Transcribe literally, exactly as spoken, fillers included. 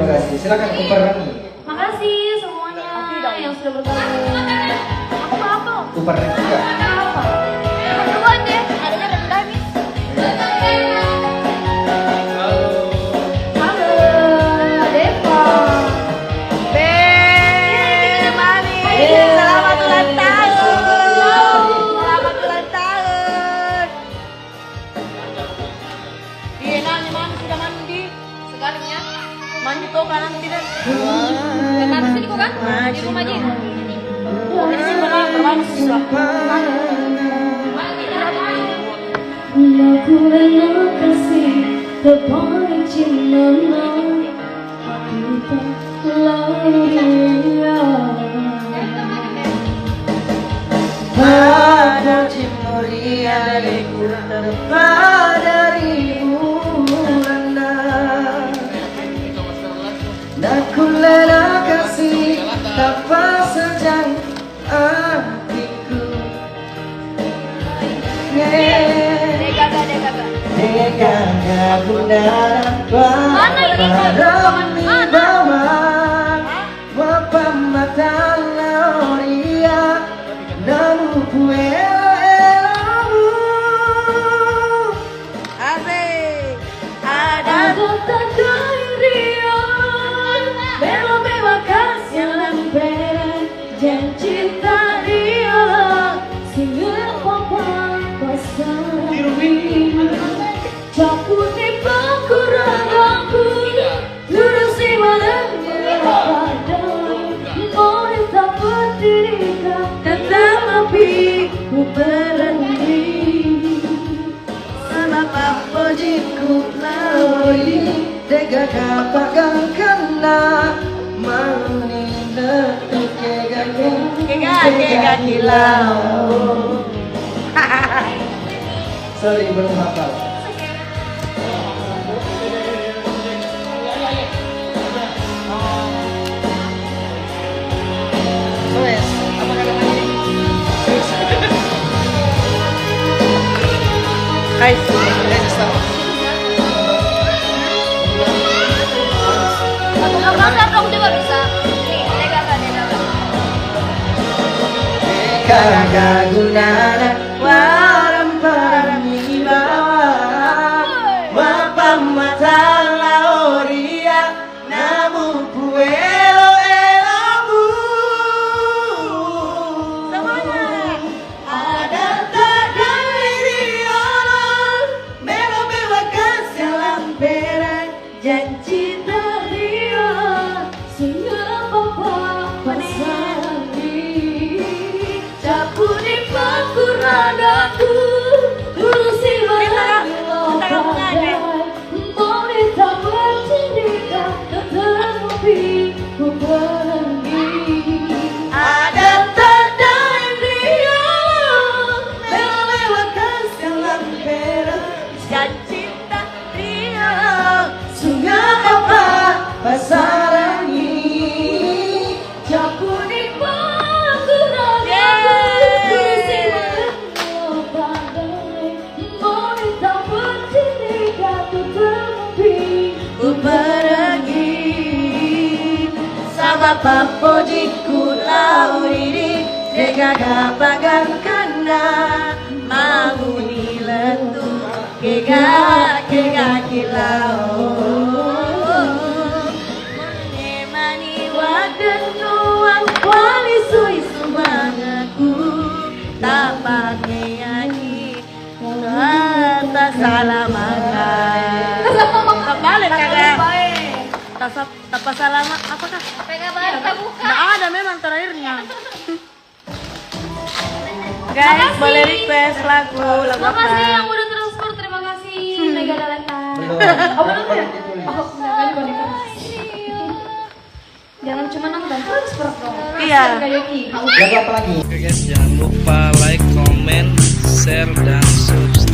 Silakan, Uper Rani. Makasih semuanya yang sudah bergabung. Aku mau apa? Uper Rani juga. Apa? Berdua deh, adanya rendang nih. Halo, Deva. Be, Mami, selamat ulang tahun. Selamat ulang tahun. Iya, nanya mandi, sudah mandi. Sekalinya. Mandi to kanan tidak? Karena habis ini kok kan? Di rumah aja. Ini sih berlalu, berlalu siswa. Lakukan kasih terbaik cinta. Pada cimurian iku tepa dari bulanna. Nakullana kasih tapa sajang atiku. Degaga, degaga. Degaga gunana. Mana ini? Barang mi bawang, mapammatang lauria, namu puelo elomu. Asik. Ada tanda rio, melo-melo kasih lamperan. Janji tario, sehingga papa pasang diri. Capuni pakurang aku, turusi malangnya pada. Mau tak petirika, tetap api ku berani. Sama pappojikku laoi, degaga pagangkanna, mauni lettu kega, kega, kega kilao. Sorry, belum hafal. Guys, aku mau kasar dong juga bisa. Nih, tega gak, tega gak? Kagak gunana warang-warang ibawa, wapammatang laoria. Namu puelo elomu. Semuanya. Ada tak dari riolo, melo-melo kasih lamperan, janji tario, sehingga papa pasang diri. Capuni pakurang aku, turusi malangnya pada. Mau tak bercerita, tetapi ku pergi. Ada tanda rio, melo-melo kasih lamperan. Janji tario, sehingga papa pasang diri. Capuni pakurang aku, turusi malangnya pada. Upergi sama pappojikku lauri, degaga pagangkanna, mamuni lettu kega, kega kilao. Mani waddennuang wali sui sumangaku, tapake yaji. Wah, tasalamaka. Tasalamaka. Terbalik, kagak? Lupa, eh. Tasap-, tapasalama, apakah? Apa yang abang buka? Nggak ada memang terakhirnya. Guys, makasih. Boleh request lagu, lagu apa? Makasih yang udah transfer, terima kasih. Hmm. Mega Galanta. Belum. Oh, belum ya? Oh, enggak, kan boneka. Jangan cuma nonton, transfer dong. Iya. Kasihan Kak Yoki. Lagu apa lagi? Oke guys, jangan lupa like, comment, share, dan subscribe.